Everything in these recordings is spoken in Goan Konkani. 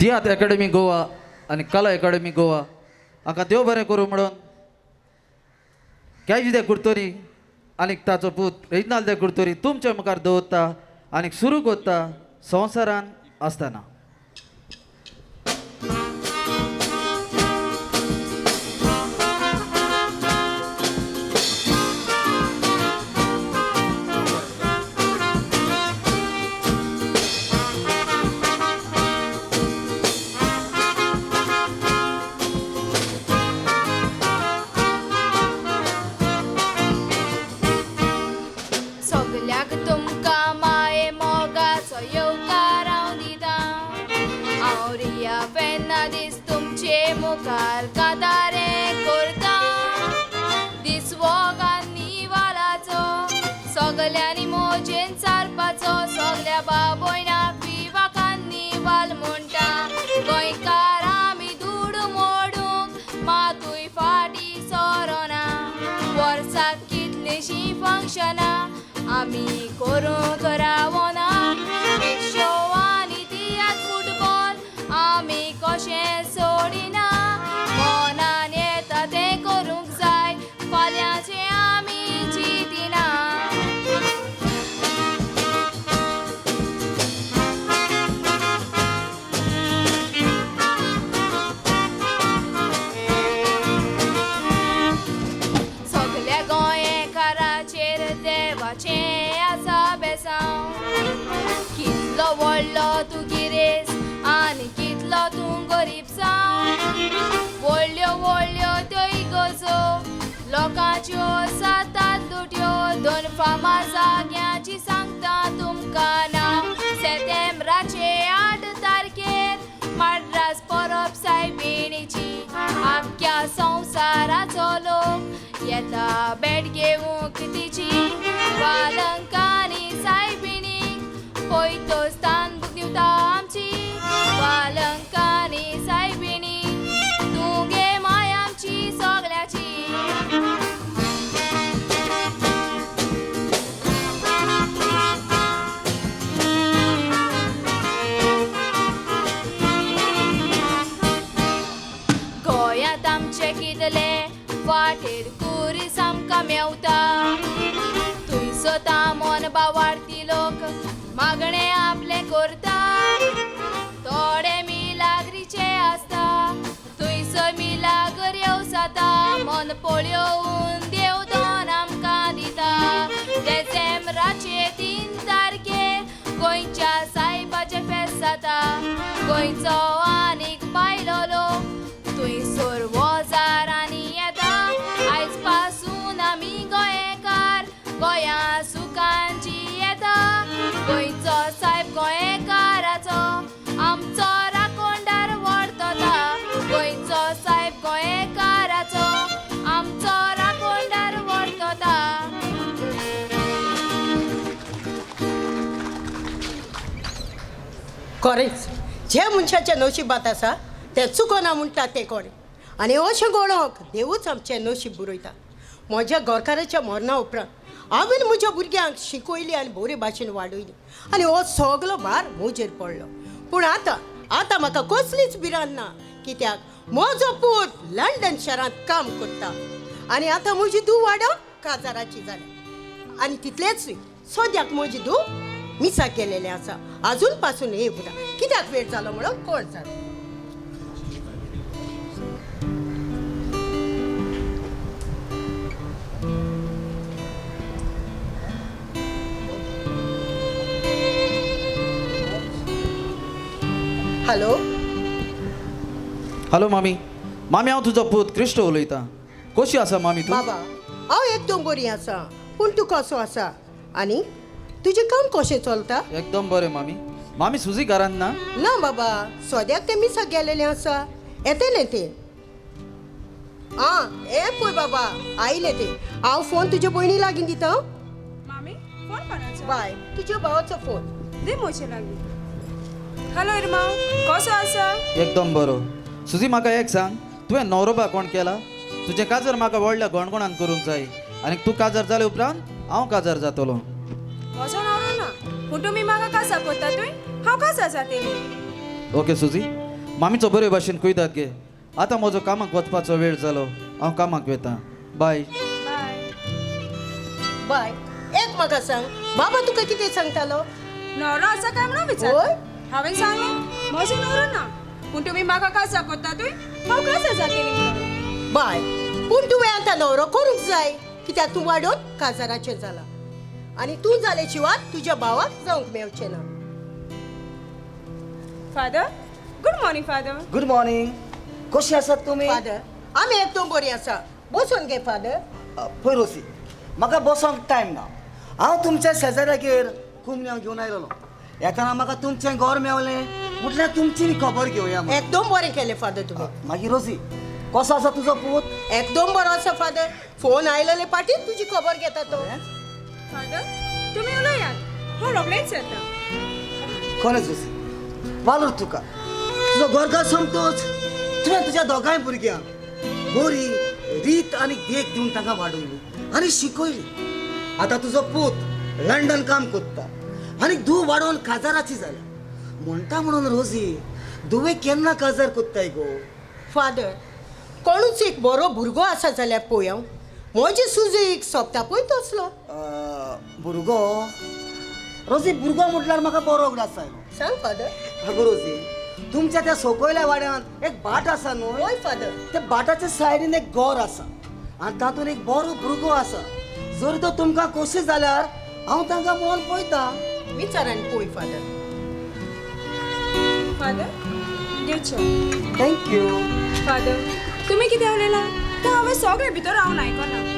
तियात्र एकाडमी गोवा आनी कला एकाडमी गोवा हांकां देव बरें करूं म्हणून कॅजी दे कुर्तोरी आनी ताचो पूत रेजिनाल दे कुर्तोरी तुमच्या मुखार दवरता आनी सुरू करता संवसारान आसतना. सगल्याक तुमकां माये मोगाचो येवकार हांव दितां. हांव रिया फेर्नांदीस तुमचे मुखार कातारें करतां. दीस वोगांनी वालाचो सगल्यांनी मोजेन सारपाचो सगल्या बाबोयनाक विवाकांनी वाल म्हणटा. गोंयकार आमी दुडू मोडूंक मातूय फाटीं सोरोना. वर्साक कितलींशीं फंक्शनां आमी करूंक रावना. शो आनी तियात्र फुटबॉल आमी कशें सोडिना. मनान येता तें करूंक जाय फाल्यांचें आमी चिंतिना. सगल्या गोंयकाराचेर देवाचें आसा बेसांव. कितलो व्हडलो तूं गिरेस्त आनी कितलो तूं गरीब जावं. व्हडल्यो व्हडल्यो त्यो इगर्जो लोकांच्यो जातात लुट्यो. दोन फामाद जाग्यांची सांगता तुमकां नांव. सेतेंब्राचे 8 तारखेर माड्रास परब सायबिणीची. आख्ख्या संवसाराचो लोक येता भेट घेवंक तिची. वालंकानी सायबिणीक पयतो स्थान दिवता आमची. वालंकानी सायबिणी तूं गे माय आमची सगल्याची. गोंयांत आमचे कितले वाटेर कुरीस आमकां मेवता. थंयसर तामोन बावारती लोक मागणें आपलें करता. थोडे मिलाग्रीचे आसता थंयसर मिलाग्र येवसाता. मन पळोवन देव दोन आमकां दिता. डिसेंबराचे 3 तारखेर गोंयच्या सायबाचें फेस्त जाता. गोंयचो आनीक बायलो लोक थंयसर वजारांनी येता. आयज पासून आमी गोंयकार गोंया सुखांची येता. गोंयचो सायब गोंयकाराचो आमचो राखणदार व्हडतता. गोंयचो सायब गोंयकाराचो आमचो राखणदार व्हडतता. खरेंच जे मनशाच्या नशिबात आसा तें चुकना म्हणटा तें कोणें. आनी अशें घडोवंक देवूच आमचें नशीब बरयता. म्हज्या घरकाराच्या मरणा उपरांत हांवें म्हज्या भुरग्यांक शिकयली आनी बरे भाशेन वाडयली आनी हो सगलो भार म्हजेर पडलो. पूण आतां आतां म्हाका कसलीच भिरांत ना. कित्याक म्हजो पूत लंडन शारांत काम करता आनी आतां म्हजी धूव वाडोवन काजाराची जाल्या. आनी तितलेंच न्हय, सद्याक म्हजी धूव मिसाक गेलेलें आसा. आजून पासून येवना. कित्याक वेळ जालो म्हणून कोण जाणा. हॅलो हॅलो मामी. मामी हांव तुजो पूत क्रिश्ट उलयतां. कशी आसा मामी तूं? बाबा हांव एकदम बरी आसा. पूण तूं कसो आसा आनी तुजें काम कशें चलता? एकदम बरें मामी. मामी सुजी घरान ना? ना बाबा, सद्याक तें मिसाक गेलेलें आसा. येतलें तें. आं हे पळय बाबा आयलें तें. हांव फोन तुजे भयणी लागीं दिता. मामी फोन कोणाचो? बाय तुज्या भावाचो फोन. दी म्हजे लागीं. हॅलो इरमाव, कसो आसा? एकदम बरो. सुजी म्हाका एक सांग, तुवें नवरोबा कोण केला? तुजें काजार म्हाका व्हडल्या गोणगोणान करूंक जाय आनी तूं काजार जाले उपरांत हांव काजार जातलो. म्हजो नवरो ना, पूण तुमी म्हाका काजार करता तुय, हांव काजार जातली. ओके सुजी, मामीचो बरे भाशेन कुयदाद घे. आतां म्हजो कामाक वचपाचो वेळ जालो, हांव कामाक वता. बाय. बाय. बाय, एक म्हाका सांग, बाबा तुका कितें सांगतालो? न्हवरो आसा काय म्हणून विचार. हांवें सांगलें म्हजो न्हवरो ना, पूण तुमी म्हाका काजार कोत्तातूय, हांव काजार जातली म्हणून. बाय, पूण तुवें आतां न्हवरो करूंक जाय, कित्याक तूं वाडोवन काजाराचेर जाला आनी तूं जाले शिवाय तुज्या भावाक जावंक मेळचें ना. Father, good morning father. Good morning. कशी आसात तुमी? फादर, आमी एकदम बरी आसा. बसून घे फादर. पळय रोसी, म्हाका बसोंक टायम ना. हांव तुमच्या शेजाऱ्यागेर कुमण्यांक घेवन आयलेलो. येतना म्हाका तुमचें घर मेवलें, म्हटल्यार तुमची खबर घेवया. एकदम बरें केलें फादर तुमी. मागीर रोसी, कसो आसा तुजो पूत? एकदम बरो आसा फादर. फोन आयलेले पाटी तुजी खबर घेता तो. फादर, तुमी उलयात, हांव रोखडेंच येता. खरेंच रोसी, वालोर तुका. तुजो घरकार सोमतोच तुवें तुज्या दोगांय भुरग्यांक बरी रीत आनी देख दिवन तांकां वाडयली आनी शिकयली. आतां तुजो पूत लंडन काम कोत्ता आनी धूव वाडोवन काजाराची जाल्या. म्हणटा म्हणून रोजी, धुवे केन्ना काजार कोत्ताय गो? फादर, कोणूच एक बरो भुरगो आसा जाल्यार पळय, म्हजी सुजीक सोंपता पळय तसलो. भुरगो? रोजी, भुरगो म्हटल्यार म्हाका बरो उगडास आयलो. सांग फादर. अगो रोजी, तुमच्या त्या सोकोयल्या वाड्यांत एक भाट आसा न्हय? हय फादर. त्या भाटाच्या सायडीन एक गोर आसा आनी तातूंत एक बरो भुरगो आसा. जर तो तुमकां खोशी जाल्यार हांव तांकां म्हणून पळयता. विचार आनी पळय फादर. फादर, घेवचो. Thank you. Father, तुमी कितें उलयला तें हांवें सगळें भितर रावन आयकलां.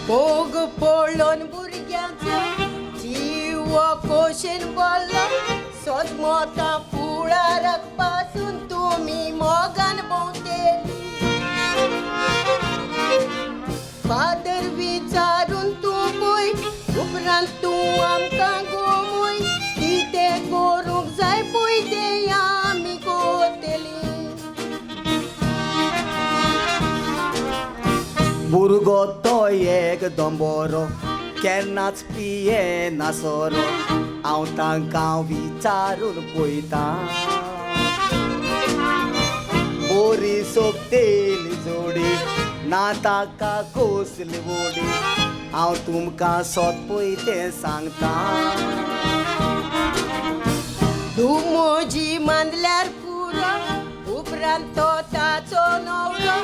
मोग पळोवन भुरग्यांचो जीव खोशेन भरलो, सोजमोतां फुडाराक पासून तुमी मोगान भोंवतेली. फादर विचारून तूं पळय, उपरांत तूं आमकां गोमय, कितें करूंक जाय पळय तें आमी कोतली. भुरगो तो एकदम बरो, केन्नाच पियेना सोरो. हांव तांकां विचारून पळयता. बरी सोबतेली जोडी, ना ताका कसली वोडी. हांव तुमकां सोद पळय तें सांगता. तूं म्हजी मानल्यार पुरो, उपरांत तो ताचो न्हवरो.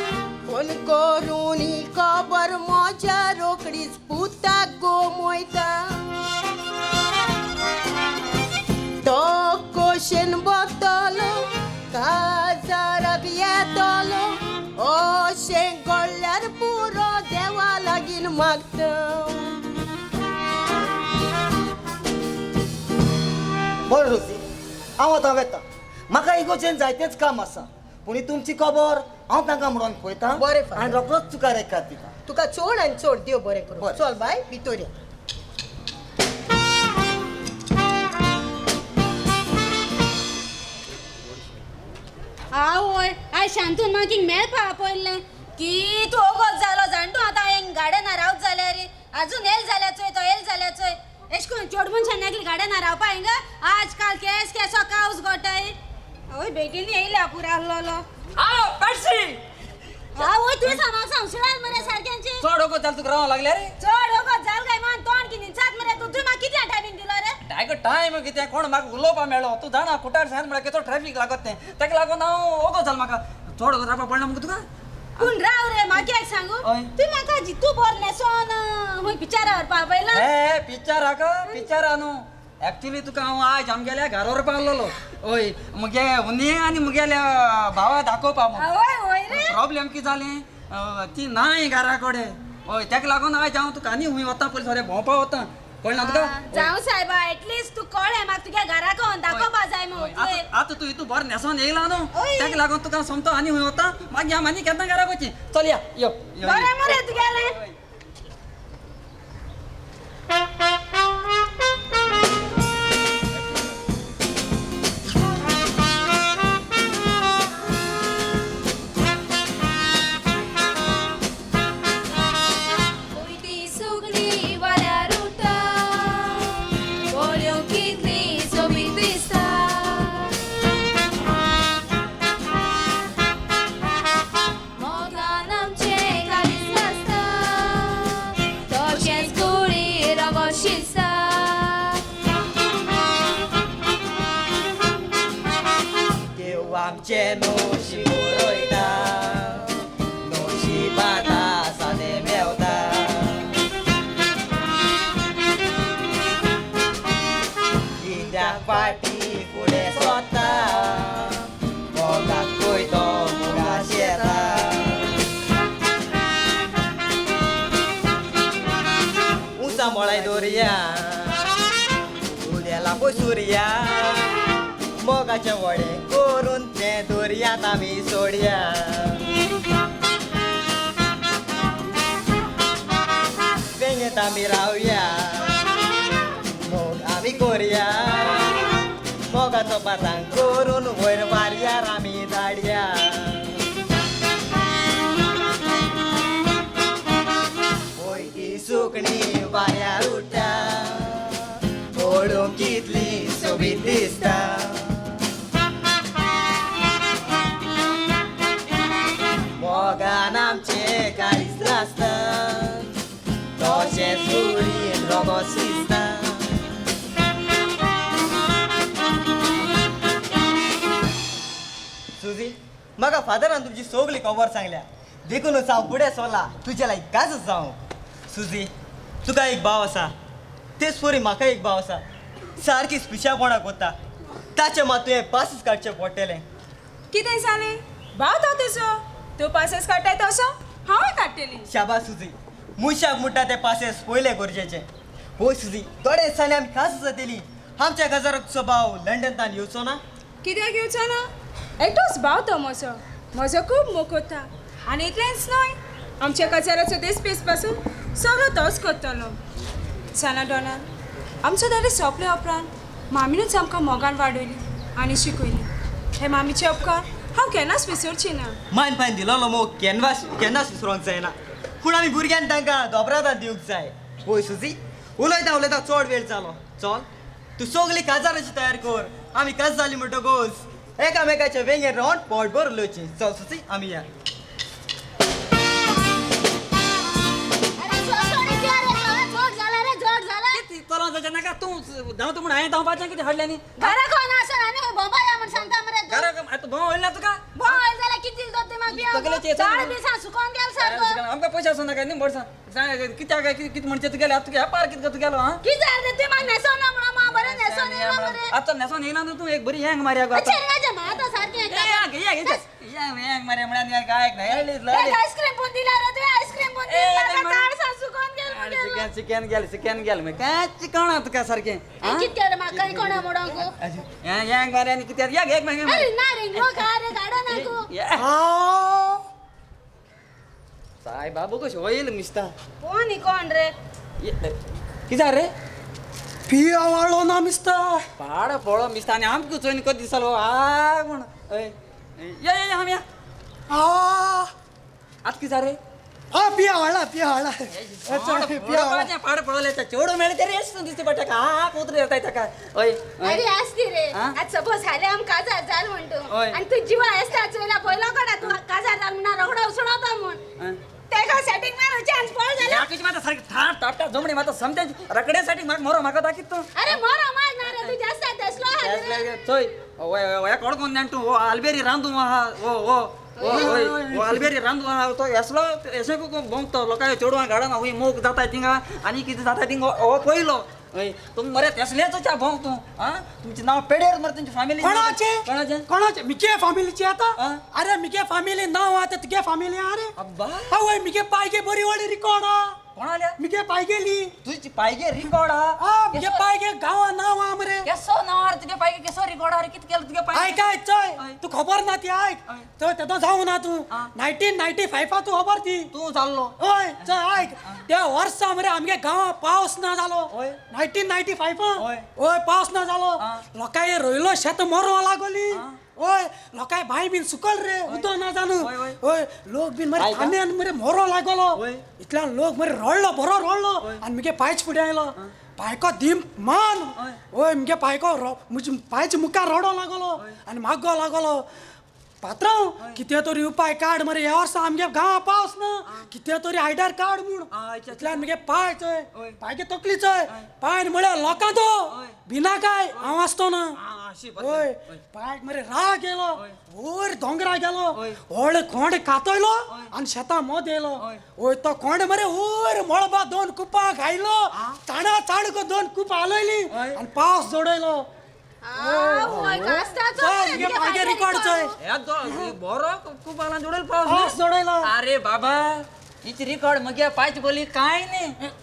फोन करून ही खबर म्हज्या रोखडीच पुताक गोमयता. तो खोशेन वतलो, काजाराक येतलो, अशें घडल्यार पुरो देवा लागीं मागता. बरें रोसी, हांव आतां वेता. म्हाका इगोचेन जायतेंच काम आसा, पूण ही तुमची खबर हांव तांकां म्हणून पळयता. बरें फादर. आनी रोखडोच तुका रेखाद दिता. तुका चड आनी चड देव बरें करूं. चल बाय, भितर यो. आवय, आयज शांतून म्हाका मेळपा आपयल्लें की तूं ओगोत जालो जाण तूं आतां हांवें गार्डना रावत जाल्यार अजून येल जाल्याचोय तो येल जाल्याचोय. एश कोन चोड मनशान एकली गार्डना रावपा हिंगा आजकाल केस केसो कावस गोटाय. आवय बेगीन येयला पुरा आहलोलो. आवय तुवें म्हाका संवसारान मरे सारक्यांची चड ओगोत जाल तुका रावंक लागले रे. चड ओगोत जाल काय मान तोंड कितें सात मरे तूं तुवें म्हाका कितल्या टायमींग दिलो रे? आयको टायम कितें कोण म्हाका उलोवपा मेळ्ळो. तूं जाणा कुटार सांग म्हळ्यार कितलो ट्रॅफीक लागत तें, ताका लागून हांव ओगोत जाल. म्हाका चड ओगोत रावपा पडना मुगो तुका. पूण राव रे, म्हाका एक सांगू, तुवें म्हाका जितू बोर न्हेसोन खंय पिक्चरा व्हरपा पयला? हे पिक्चराक पिक्चरा न्हू, एक्चुली तुका हांव आयज आमगेल्या घरा व्हरपा आहलोलो. हय, मुगे हुनी आनी मुगेल्या भावा दाखोवपा. हय हय रे. प्रॉब्लेम कितें जालें, ती नाय घरा कडेन. हय तेका लागून आयज हांव तुका आनी हुंय वता पयलीं सोरे भोंवपा वता, कळ्ळें ना तुका? जावं सायबा, एटलिस्ट तूं कळ्ळें म्हाका तुज्या घरा कोण दाखोवपा जाय म्हूण. आतां तूं हितू बरें न्हेसोन येयला न्हू, तेका लागून तुका सोमतो आनी हुंय वता, मागीर आमी आनी केन्ना घरा वचची. चल या, यो. बरें मरे तुगेलें. मोगाचे वडे करून ते दर्यांत आमी सोडया. वेंगेंत आमी रावया, मोग आमी करया, मोगाचो पातांग करून वयर वाऱ्यार आमी धाडया. पळय ती सुकणीं वाऱ्यार उडटा, पळोवंक कितली सोबीत दिसता. मोगान आमचें काळीज नासता, तशेंच कुडीन रोगो शिजता. सुजी, म्हाका फादरान तुमची सगली खबर सांगल्या, देखूनच हांव फुडें सरला तुज्या लायक काजच जावं. सुजी, तुका एक भाव आसा, तेच परी म्हाका एक भाव आसा, सारकी पिशापणां करता, ताचें मात तुवें पासच काडचें पडटलें. कितें जालें? भाव तो तुजो, तूं पासस काडटाय तसो हांवूय काडटली. शाबास सुजी, मनशाक म्हणटा ते पासेस पयले गरजेचे. होय सुजी, थोडे दिसांनी आमी खास जातली. आमच्या घराचो भाव लंडनांत येवचो ना? कित्याक येवचो ना? एकटोच भाव तो म्हजो, म्हजो खूब मोग करता. आनी इतलेंच न्हय, आमच्या कचाराचो देसपेस पासून सगळो तोच करतलो. जाणा डोनाल, आमचो दादी सोंपले उपरांत मामीनूच आमकां मोगान वाडयली आनी शिकयली. हे मामीचे उपकार हांव केन्नाच विसरची ना. मायन पायन दिलोलो मोग केन्नाच विसरोंक जायना, पूण आमी भुरग्यान तांकां दोबरादान दिवंक जाय. होय सुजी, उलयता उलयता चड वेळ जालो. चल तूं सगली काजाराची तयार कर, आमी काज जाली म्हणटकूच एकामेकाच्या वेंगेर रावन पोटभर उलोवची. चल सुजी, आमी या. नाका तूं धांवता म्हूण हांवें धांवपाचें कितें हाडलें न्ही? घरा कोण आसा आनी भोंवपा या म्हूण सांगता मरे तूं. घरा आतां भोंव वयला तुका? भोंव वयला जाल्यार कितें दिल तो म्हाका? चार दिसां सुकोन गेल सारको. आमकां पयशे आसना काय न्ही बोडसां कित्याक काय कितें म्हणचें तुगेलें आतां तुगे हेपार कितें तुगेलो. आं कितें जालें तुवें म्हाका न्हेसोन ना म्हणून हांव बरें न्हेसोन येयलां मरे. आतां न्हेसोन येयला न्हू तूं, एक बरी हेंग मारया गो आतां. आतां सारकें हेंग मारया म्हळ्यार गायक न्हय. आयस्क्रीम पण दिला रे तुवें, आयस्क्रीम पण दिला. चार दिसां सुकोन गेल. चिकन गेल, चिकन गेल काय चिकन तुका सारकें. कितें केलें म्हाका कांय कोणा म्हणोंक? हेंग मारया आनी कित्याक एक अरे ना रे खा रे गार्डन आगो. सायबा बाबू कशें वयल मिसता. कोण कोण रे? कितें रे पिया वाळो ना मिसता, पाड पळो मिसता. आनी आमकां चोयन कशें दिसलो आ म्हण. हय या या आमी या. आतां कितें रे? पिया वाळा, पिया वाळा, पाड पळोवलें चेडो मेळ्ळें ते रेस दिसता पडटा का कोत्र येता ताका. हय अरे आसती रे, आज सपोज हाले आम काजार जाल म्हणटू आनी तूं जिवा आसता चोयला पयलो कोणा तूं काजार जाल म्हणून रोगडो उसळोता म्हूण तेका सेटिंग मार चान्स पळ जाला. याकीच माता सारकी थाट थापटा जमणी माता समते रकडे साठी म्हाका मरो म्हाका दाखीत तूं. अरे मरो माग ना रे, तूं जास्त देसलो आहा रे. चोय वय कोण कोण जाण तूं आलबेरी रांदू आहा. ओ ओ ओ आलबेरी रांदू आहा तो एसलो एशें भोंवतो लोकांक चेडवां गार्डन हुंय मोग जाता थिंगा आनी कितें जाता थिंगा हो पयलो. हय तुम मरे तेसलेच च्या भोंव तूं आं तुमचें नांव पेडेर मरे तुमची फॅमिली. कोणाचे? कोणाचे? कोणाचे? मिगे फामिलीचे आता. आं? अरे मिगे फामिली नाव आहा ते तुगे फामिली अरे. अब्बा. आवय मिगे पायगे बरी व्हडली रिकॉर्ड हा. कोणाल्या? मिगे पायगेली. तुझी पायगे रिकॉर्ड हा? हा, मिगे पायगे गांवा नाव हा मरे. केसो नाव आहा रे तुगे पायगे? केसो रिकॉर्ड हा रे? कित केलं तुगे पायगे? आयक आयक चोय. हय. तू खबर ना ती आयक. हय. चोय तेदो जावं ना तूं. आं. 1995 तूं खबर ती. तूं जाल्लो. हय चोय आयक, त्या वर्सा मरे आमगे गांवा पावस ना जालो. हय. 1995. हय. हय पावस ना जालो. आं. लोकांय रोयलो शेत मरो लागोली. आं. हय लोकांय बांय बीन सुकल रे, उदक ना जाणू. हय, हय. हय लोक बीन मरे आयक आं. तान्यान मरे मरो लागलो. हय. इतल्यान लोक मरे रडलो, बरो रडलो. आनी मुगे पांयच फुडें आयलो, पायको दीम मान. हय. हय मुगे पायको मुजे पांयच्या मुखार रडो लागलो आनी मागो लागलो, पात्रांव कितें तरी उपाय काड मरे, ह्या वर्सा आमगे गांवा पावस ना, कितें तरी आयडियार काड म्हूण. आं, अच्छा. इतल्यान मुगे पांय चोय, हय. पायगे तकली चोय, पांयन म्हळ्यार लोकां तो हय. भिना काय हांव आसतो ना. आं, अशी बरें. हय हय. पायक मरे राग येयलो, हय. वयर दोंगरा गेलो, हय. व्हडले कोंड कातयलो हय. आनी शेतां मद येयलो. हय. हय तो कोंड मरे वयर मळबा दोन कुपां घायलो, चाणा चाणको दोन कुपां हालयली हय. आनी पावस जोडयलो. चोय चोय मुगे पायगे रिकॉर्ड चोय. हे बरो खूब आला जोडेल पावस पावस जोडयलो. अरे बाबा हिची रिकॉर्ड मुगे पायची बोली काय न्ही.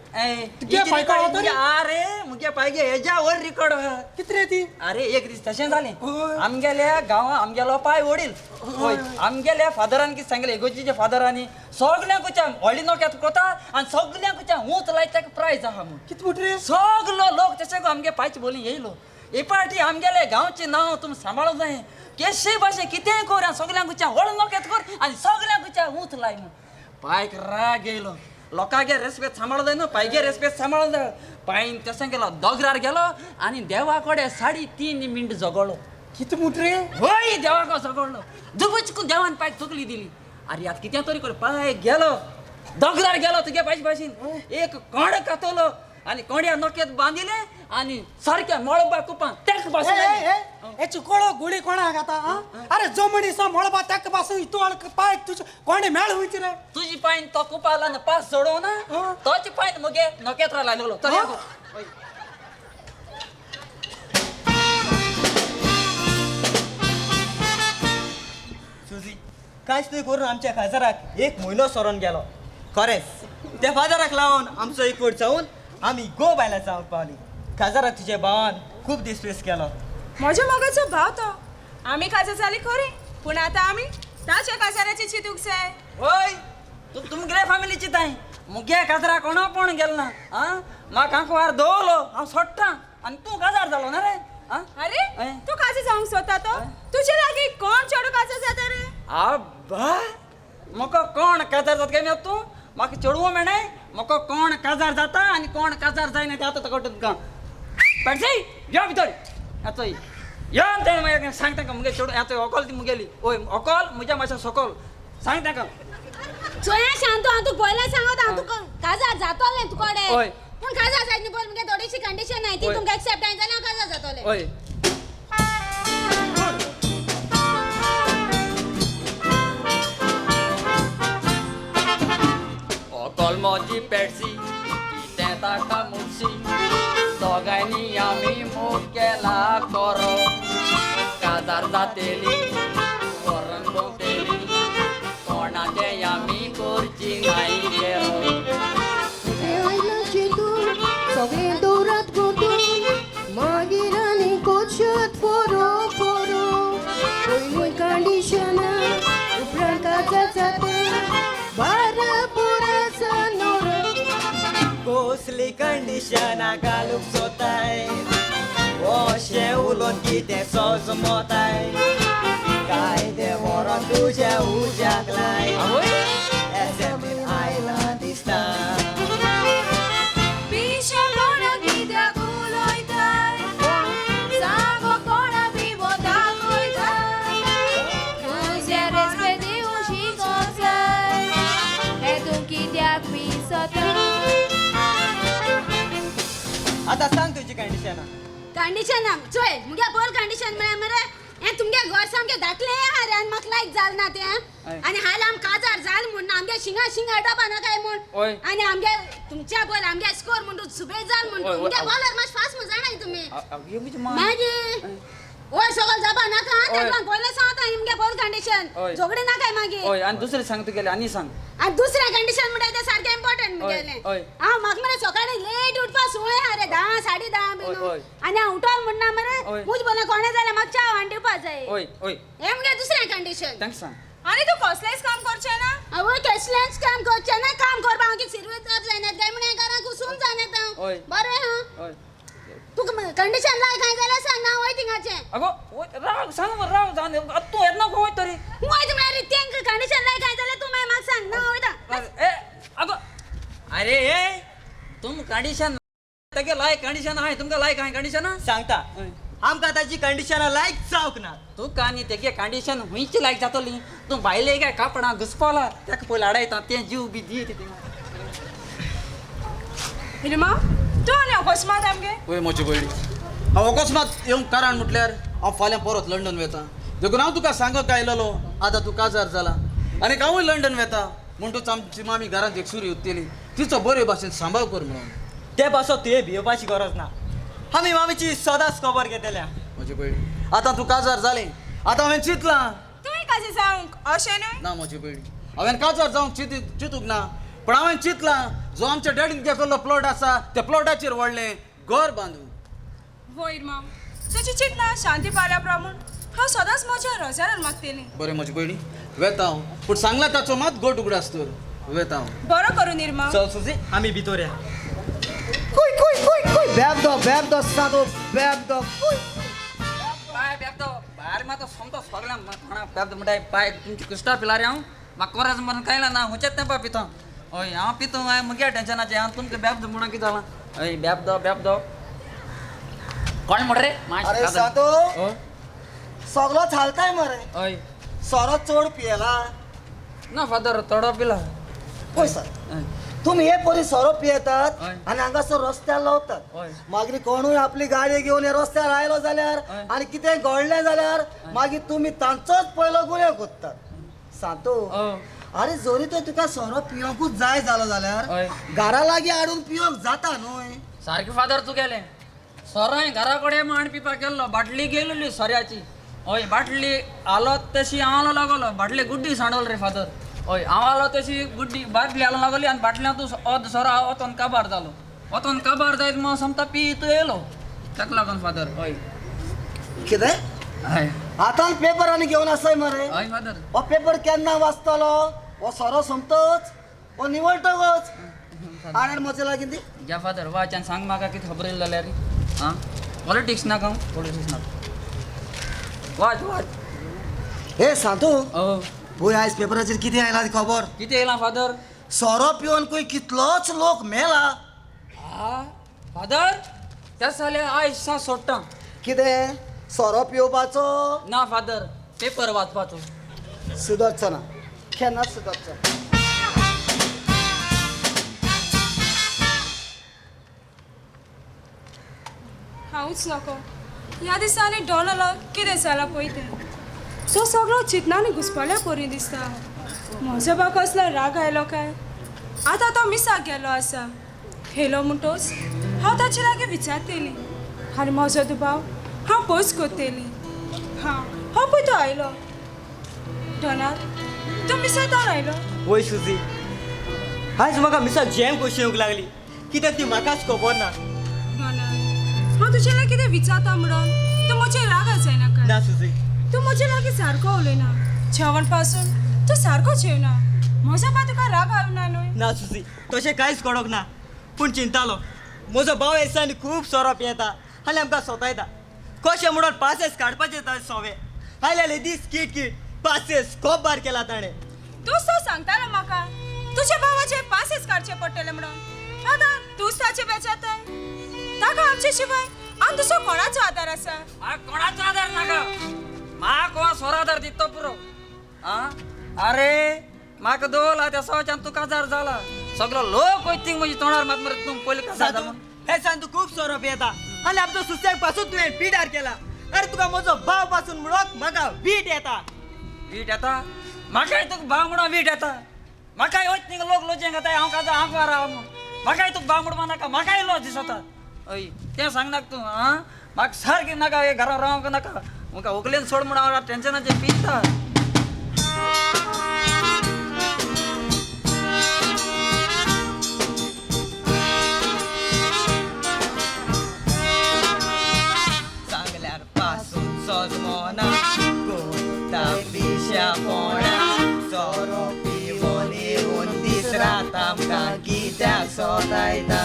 तुगे पायको आहा तरी? अरे मुगे पायगे हेज्या वर रिकॉर्ड आहा. कित रे ती? अरे एक दीस तशें जालें. हय. आमगेल्या गांवा आमगेलो पाय वडील. हय आमगेल्या फादरान कितें सांगलें, इगोर्जीच्या फादरांनी सगल्यांकूच व्हडली नोक्यात कोता आनी सगल्यांकूच ऊंच लायता ताका प्रायज आहा म्हूण. कित म्हूट रे? सगलो लोक तशें आमगे पायची बोली येयलो. हे पाटी आमगेले गांवचें नांव तुमी सांबाळूंक जाय, केशे भाशेन कितेंय कर आनी सगल्यांकूच व्हड नोक्यात कर आनी सगल्यांकूच ऊंच लाय म्हूण. पायक राग येयलो, लोकांगे रेस्पेद सांबाळूंक जाय न्हू, पायगे रेस्पेद सांबाळूंक जाय. पायन तशें गेलो दोगरार गेलो आनी देवा कडेन 3.5 मिनट झगडलो. कित म्हूट रे? हय देवाक झगडलो, दुबचकून देवान पायक तकली दिली. अरे आतां कितें तरी कर. पाय गेलो दोगरार गेलो तुगे पायचे भाशेन एक कोंड कातलो आनी कोंड्या नोक्यात बांदिलें आनी सारक्या मळबा कुपां तेक भाशेन. हे चुकोळो गुळी कोणाक आतां? आं? अरे जो मनीस मळबा तेक पासून इतू पायक तुजे कोणे मेळ वयची रे? तुजी पायन तो कुपाला पास सोडोवना आं. तोच पायन मुगे नोकेत्रा लायलेलो. चल आं? हय. सुजी कांयच न्हय करून आमच्या खाजराक एक म्हयनो सरोन गेलो. खरेंच त्या फादराक लावन आमचो एकवट जावन आमी गो बायलां जावंक पावली. खाजराक तुज्या भावान खूब दिसपेस केलो. म्हज्या मोगाचो भाव तो. आमी काजार जाली खरी, पूण आतां आमी ताच्या काजाराची चिंतूंक जाय. हय तूं तुमगेले फामिलीची ताय मुगे काजरा कोणा पण गेल ना. आं म्हाका आंकवार दवरलो हांव सोडटा आनी तूं काजार जालो ना रे. आं? अरे हय. तूं काजार जावंक सोदता तो तुजे लागीं कोण चेडूं काजार जाता रे? आब्बा म्हाका कोण काजार जाता काय मेळ तूं म्हाका चेडवो मेळनाय. म्हाका कोण काजार जाता आनी कोण काजार जायना तें आतां कळटा तुमकां. पेडसे यो भितर येतोय यो तें मागीर सांग तांकां मुगे चेडूं येतोय व्हंकल ती मुगेली. हय व्हंकल म्हज्या मातशें सकल सांग तांकां. चोया शांतू, हांव तुका पयलें सांगता, हांव तुका काजार जातोलें तुकोडे. हय. पूण काजार जायत न्ही पयर मुगे थोडीशी कंडिशन आहाय ती हय. तुमकां एक्सेप्ट जाय जाल्यार हांव काजार जातोलें. हय व्हंकल म्हजी पेडसी कितें ताका मुडशी दोगांयनी आमी मोग केला खरो काजार जातेली व्हरून भोंवतेली कोणाचें आमी करची नाय केरो. सगळें दवरात गोतून मागीर आनी कोशात फोरो फोरो. पयलीं कंडिशनां उपरांत काजार जाता बारा पुरासा नवरो. कसली कंडिशनां घालूंक सोताय अशें उलोवन कितें सोज मोताय काय तें व्हरोन तुज्या उज्याक लाय आवय एसेंब्लीन आयलां दिसता. पिशें कोणा कित्याक उलयताय, सांगो कोणा बिबो दाखयताय, तुजें रेस्पेद दिवंक शिकोंक जाय, हें तूं कित्याक पिसता? आतां सांग तुजी कंडिशनां. कंडिशन चोय मुगे बोल कंडिशन म्हळ्यार मरे हें तुमगे घर सामकें धाकलें आहा रे आनी म्हाका लायक जालें ना तें. आनी हाल आम काजार जाल म्हूण आमगे शिंगा शिंगा डबा नाकाय म्हूण. आनी आमगे तुमच्या बोल आमगे स्कोर म्हूण सुबे जाल म्हूण तुमगे बॉलर मातशें फास्ट म्हूण जाणाय तुमी. मागीर वयर सगळ जापा नाका तेका पयलें सांगता इमगे बॉल कंडिशन झगडी नाकाय मागीर. हय आनी दुसरें सांग तुगेलें आनी सांग. आनी दुसरें कंडिशन म्हणटा तें सारकें इम्पॉर्टंट मुगेलें. हांव म्हाका मरे सकाळीं लेट उठपा संवय आहा रे 10 10:30 बीन. आनी हांव उठोन म्हणना मरे मुज बोला कोणें जाल्यार म्हाका च्या हाडून दिवपा जाय. हें मुगे दुसरें कंडिशन. तांकां सांग. आनी तूं कसलेंच काम करचें ना? आवय कसलेंच काम करचें ना. काम करपा हांव कितें सिरवीस जायना काय म्हणून घरांत घुसून जायना हांव. बरें हां तुका कंडिशन लाय काय जाल्यार सांग ना वय थिंगाचें. अगो राव सांग राव जावन तूं येतना खंय वयता रे? वयता म्हळ्यार तेंकां कंडिशन लाय काय जाल्यार तूं मागीर म्हाका सांग ना वयता. ए अगो अरे ए तुम कंडिशन तेगे लायक कंडिशन आहाय तुमकां लायक आहाय कंडिशन सांगता आमकां ताची कंडिशनां लायक जावंक ना. तुका आनी तेगे कंडिशन हुंयची लायक जातली? तूं भायले काय कापडां घुसपोला तेका पयलीं हाडायता तें जीव बी दी तिंगा. इरमा तूं आनी अकस्मात आमगे? वय म्हजी भयणी हांव अकस्मात येवंक कारण म्हटल्यार हांव फाल्यां परत लंडन वेता देखून हांव तुका सांगूंक आयलेलो. आतां तूं काजार जाला आनी हांवूय लंडन वेता म्हणटूच आमची मामी घरांत एक सुरी उत्तली तिचो बरे भाशेन सांबाळ कर म्हणून. ते पासत तुवें भियोवपाची गरज ना, आमी मामीची सदांच खबर घेतल्या. म्हजी भयणी आतां तूं काजार जालें आतां हांवें चिंतलां. तुवें काजार जावंक अशें न्हय? ना म्हजी भयणी हांवें काजार जावंक चिंतूंक ना, पण हांवें चिंतलां जो आमच्या डॅडीन घेतलेलो प्लॉट आसा त्या प्लॉटाचेर व्हडलें घर बांदूं. वयर माम तुजी चिंतना शांती पावल्या प्रमाण हांव सदांच म्हज्या रोजारान मागतली. बरें म्हजी भयणी वेता हांव, पूण सांगला ताचो मात गोट उगडास तर. वेता हांव. बरो करून इरमा. चल सुजी आमी भितर या. कुय कुय कुय कुय बेबदो बेबदो सादो बेबदो कुय पाय बेबदो भायर मात सोमतो सगळ्यांक कोणा बेबदो म्हणटा पाय तुमची कुश्टा पिला रे हांव म्हाका कोराज मरून कांय ना हुंचेच तेंपा पिता. हय हांव पितो हांवें मुगे टेन्शनाचें हांव तुमकां बेबदो म्हणून कितें जालां. हय बेबदो बेबदो कोण म्हण रे? अरे सादो सगळो चालताय मरे. हय सोरो चड पियेला ना फादर थोडो पिला. पळय सर तुमी हे परी सोरो पियेतात आनी हांगासर रस्त्यार लावतात, मागीर कोणूय आपली गाडी घेवन हे रस्त्यार आयलो जाल्यार आनी कितें घडलें जाल्यार मागीर तुमी तांचोच पयलो गुन्यांव कोत्तात. सांतो अरे जरी तर तुका सोरो पिवंकूच जाय जालो जाल्यार घरा लागीं हाडून पिवंक जाता न्हय. सारकें फादर तुगेलें सोरोय घरा कडेन मांड पिवपाक गेल्लो बाटली गेलेली सोऱ्याची. हय बाटली आलो तशी हांव आलो लागलो बाटली गुड्डी सांडवल रे फादर. हय हांव आलो तशी गुड्डी बाटली आलो लागली आनी बाटल्यां तूं अर्द सोरो वचोन काबार जालो वचोन काबार जायत मग समता पी तूं येयलो ताका लागून फादर. हय कितें हय आतां पेपर आनी घेवन आसाय मरे? हय फादर. हो पेपर केन्ना वाचतलो? हो सोरो सोंपतच हो निवळटकच आनी म्हजे लागीं दी. घ्या फादर वाच आनी सांग म्हाका कितें खबर येयली जाल्यार. आं पॉलिटिक्स नाका पॉलिटिक्स नाका वाच वाच. हे सांतू पळय आयज पेपराचेर कितें आयलां ती खबर. कितें येयलां फादर? सोरो पिवन खंय कितलोच लोक मेला. आ फादर त्या जाल्यार आयज सा सोडटा. कितें सोरो पिवपाचो? ना फादर पेपर वाचपाचो. सुदरचो ना केन्नाच सुदरचो. हांवूच नको ह्या दिसांनी डॉनला कितें जालां पळय तें तो सगळो चिंतनांनी घुसपल्या परी दिसता. म्हजो बा कसलो राग आयलो काय? आतां तो मिसाक गेलो आसा. येयलो म्हणटोच हांव ताचे लागीं विचारतली आनी म्हजो दुबाव हांव पयस करतली. हां हो पळय तो आयलो. डॉनाल तूं मिसाक आयलो? वय सुजी आयज म्हाका मिसाक झेम कशी येवंक लागली कित्याक ती म्हाकाच खबर ना. डॉनाल हांव तुजे लागीं कितें विचारता म्हणून तूं म्हजेर रागार जायना काय? ना सुजी. तूं म्हजे लागीं सारको उलयना जेवण पासून तूं सारको जेवना. म्हजो बा तुका राग आयना न्हय? ना सुजी तशें कांयच घडोंक ना, पूण चिंतालो म्हजो भाव दिसांनी खूब सोरो पियेता आनी आमकां सोतायता. कशें म्हणून पासेस काडपाचे सोवे आयले दीस किट किट पासेस खूब बार केला ताणें. तूंच तो सांगतालो म्हाका तुज्या भावाचे पासेस काडचे पडटले म्हणून. आतां तूंच ताचे बेजारताय. ताका आमचे शिवाय आनी दुसरो कोणाचो आदार आसा? कोणाचो आदार नाका म्हाका हो सोरो आदार दिता पुरो. आं अरे म्हाका दवरला त्या सोच्यान तूं काजार जाला सगळो लोक वयतींग म्हजी तोंडार मात मरे तूं पयलीं काजार जाला. हे सांग तूं खूब सोरो पियेता आनी आमचो सुस्त्याक पासून तुवें पिडार केला. अरे तुका म्हजो भाव पासून म्हणून म्हाका वीट येता. वीट येता? म्हाकाय तुका भाव म्हणून वीट येता. म्हाकाय वच न्ही लोक लोजेंक येता हांव काजार हांव राव म्हूण. म्हाकाय तुका भाव म्हणपा नाका, म्हाकाय लॉज दिसता. हय तें सांगनाका तूं. आं म्हाका सारकें नाका हे घरा रावंक नाका. म्हाका व्हंकलेन सोड म्हूण हांव टेन्शनाचें पिता. सांगल्यार पासून सजमोना कोता पिश्या पोणा सोरो पिवोन येवन दीस रात आमकां कित्याक सोदायता.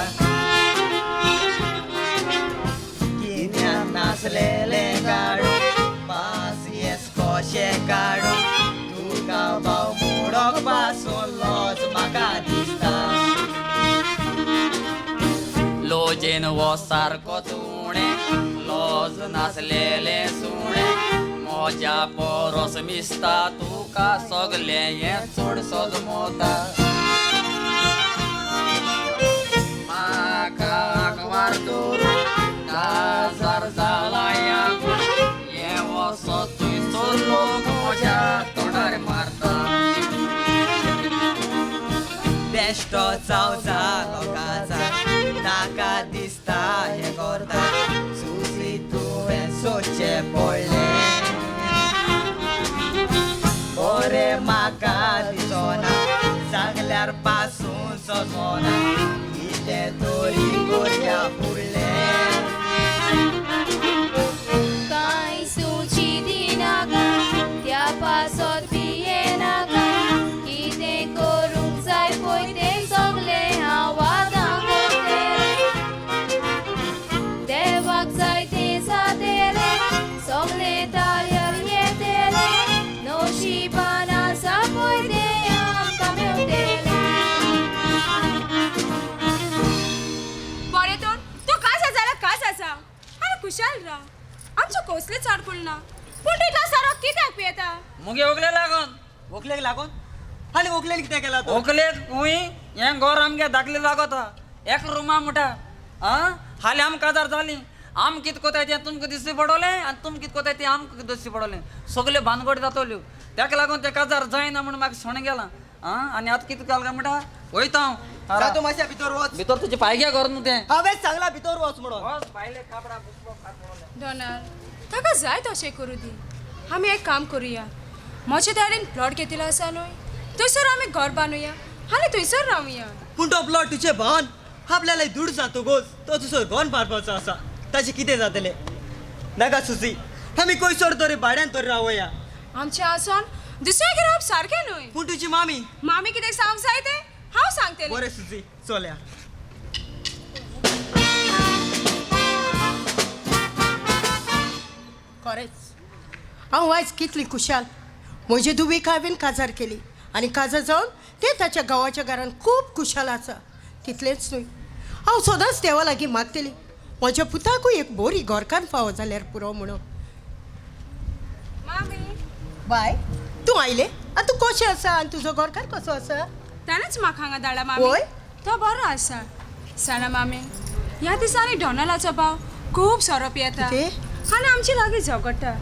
कित्याक नासलेलें काडून पासयेस कशें काडून तुका भाव मोडोक पासून लॉज म्हाका दिसता. लोजेन वो सारको उणें लॉज नासलेलें सुणें मोज्या पोरोस मिसता तुका सगलें हें चड सजमोता. म्हाका आंकवार दवरून काजार जाला हें वचत थंयसर लोक म्हज्या तोंडार मारता. बेश्टो चाव जालो काजार ताका दिसता हें करता. सुसी तुवें सोदचें पडलें बरें म्हाका दिसना. सांगल्यार पासून सजमना कितें तरी करया फुडलें. कांय सुची दिनाका त्या पासत पियेनाका कितें करूंक जाय पळय तें सगलें हांव आदां करतलें. देवाक जाय तें जातलें सगलें ताळ्यार येतलें नशिबान आसा पळय तें आमकां मेवतलें. बरें तर तूं काजार जाल्यार काजार आसा आनी खुशाल राव. आमचें कसलेंच आडकूल ना. पूण तूं इतलो सोरो कित्याक पियेता? मुगे व्हंकले लागून. व्हंकलेक लागून? आनी व्हंकलेन कितें केलां तूं? व्हंकलेक खूंय हें घर आमगे धाकलें लागोता एक रुमा म्हणटा. आं हालीं आम काजार जालीं आम कितें कोताय तें तुमकां दिश्टी पडोलें आनी तुम कितें कोताय तें आमकां दिश्टी पडोलें. सगल्यो भानगडी जातल्यो. ताका लागून तें काजार जायना म्हूण म्हाका सोण गेलां. आं आनी आतां कितें जालां काय म्हणटा वयता हांव. जा तूं मातशें भितर वच. भितर तुजे पायग्या घर न्हू तें. हांवें सांगलां भितर वच म्हणून. वच भायले कापडां बुकलो. डोनाल्ड ताका जाय तशें करूं दी. आमी एक काम करुया. म्हज्या डॅडीन प्लॉट घेतिल्लो आसा न्हय थंयसर आमी घर बांदुया आनी थंयसर रावया. पूण तो प्लॉट तुजे भावान आपल्याला दुड जातकूच तो तुजो घर बांदपाचो आसा. ताचें कितें जातलें? नाका सुसी आमी खंयसर तरी भाड्यान तरी रावया. आमचें आसोन दुसऱ्याक रावप सारकें न्हय. पूण तुजी मामी. मामी कितें सांगूंक जाय तें हांव सांगतलें. बरें सुसी चलया. खरेंच हांव आयज कितली खुशाल. म्हजे धुवेक हांवें काजार केली आनी काजार जावन तें ताच्या गांवाच्या घरान खूब खुशाल आसा. तितलेंच न्हय हांव सदांच देवा लागीं मागतली म्हज्या पुताकूय एक बरी घरकान्न फावो जाल्यार पुरो म्हणून. मामी बाय तूं आयलें आनी तूं कशें आसा आनी तुजो घरकार कसो आसा? ताणेंच म्हाका हांगा धाडला मामी. वय? तो बरो आसा. जाणा मामी ह्या दिसांनी डोनाल्डाचो भाव खूब सोरो पियेता कितें? आनी आमचे लागीं झगडटा.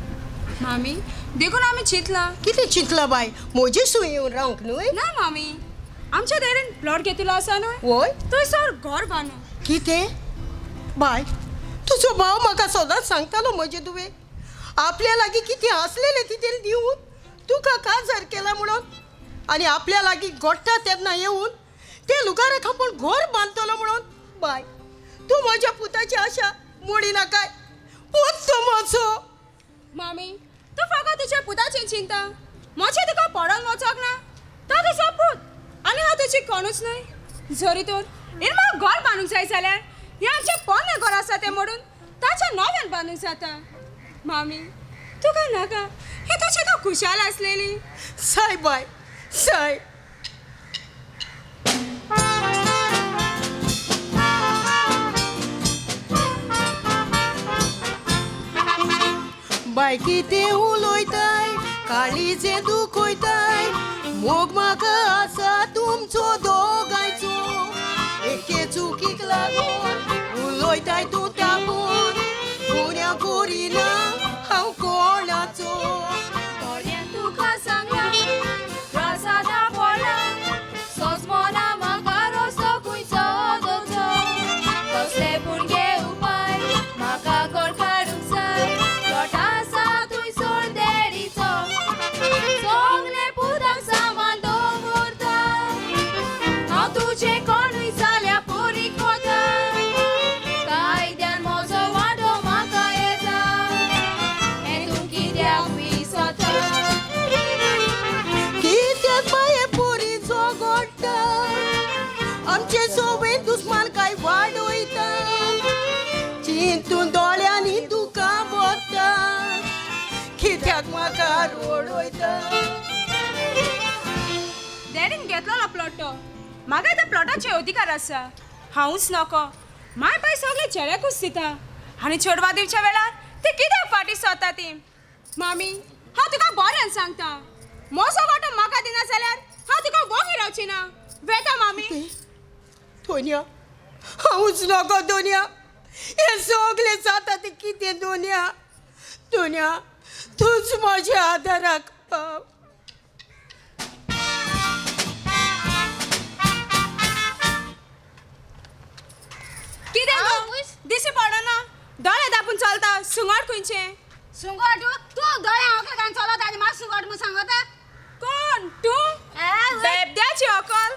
मामी देखून आमी चिंतलां. कितें चिंतलां बाय? म्हजी सूय येवन रावंक न्हय? ना मामी आमच्या डॅडीन प्लॉट घेतिल्लो आसा न्हय वय थंयसर घर बांदू. कितें बाय? तुजो भाव म्हाका सदांच सांगतालो म्हजे धुवे आपल्या लागीं कितें आसलेलें तितें दिवन तुका काजार केला म्हणून आनी आपल्या लागीं गोडटा तेन्ना येवन ते लुगाराक आपूण घर बांदतलो म्हणून. बाय तूं म्हज्या पुताची आशा मोडी नाकाय. पूत तो म्हजो. मामी तूं फकत तुज्या पुताची चिंता. म्हजें तुका पडोन वचोंक ना. तो तुजो पूत आनी हांव तुजी कोणूच न्हय. जरी तर इन म्हाका घर बांदूंक जाय जाल्यार हें आमचें पोन्नें घर आसा तें मोडून ताच्या नव्यान बांदूंक जाता. मामी तुका नाका हें तुजें तूं खुशाल आसलेली. साय बाय साय. बाय कितें उलयताय काळीजें दुखयताय मोग म्हाका आसा तुमचो दोगांयचो. एके चुकीक लागून उलयताय तूं तापून गुन्यांव करिना हांव कोणाचो. थोड्यान तुका सांगलां गांवचे कोणूय जाल्या पोरीक वता. कायद्यान म्हजो वांटो म्हाका येता, हें तूं कित्याक विसरता? कित्याक बाये पोरी झगडटा, आमचे सोबे दुस्मान काय वाडयता, चिंतून दोळ्यांनी दुकां वता, कित्याक म्हाका रडयता? डॅडीन घेतलेलो प्लॉट तो, म्हाका त्या प्लॉटाचे अधिकार आसा. हांवूच नको, माय पाय सगळे चेड्याकूच दिता आनी चेडवा दिवच्या वेळार ती कित्याक फाटीं सरता ती. मामी, हांव तुका बऱ्यान सांगता, म्हजो वांटो म्हाका दिना जाल्यार हांव तुका वोगी रावची ना. वेता मामी. दोनया, हांवूच नको दोनया, हें सगळें जाता तें कितें दोनया? दोनया, तूंच म्हज्या आदाराक पाव. कितें गो दिसी पडना, दोळे दापून चलता, सुंगट खंयचें? सुंगट तूं दोळे हांव घालून चलता आनी म्हाका सुंगट म्हूण सांगता? कोण तूं? बेबद्याची अकल.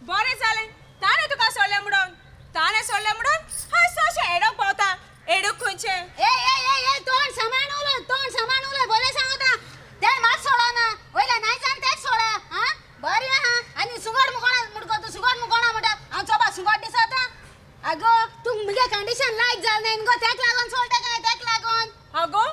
बरें जालें ताणें तुका सोडलें म्हणून, ताणें सोडलें म्हणून हांव सशें एडोक पावता. एडूक खंयचें? ए ए ए ए, तोंड सांबाळून उलय, तोंड सांबाळून उलय. बरें सांगता, तें मात सोडना, वयल्या नाय सांग तेंच सोडा. आं बरें आहा. आनी सुंगट म्हूण कोणा म्हणटा तूं? सुंगट म्हूण कोणा म्हणटा? हांव चोपा सुंगट दिसता? आगो तूं मुगे कंडिशन लायक जालें न्हय गो, तेक लागून सोडटा काय तेक लागून? आगो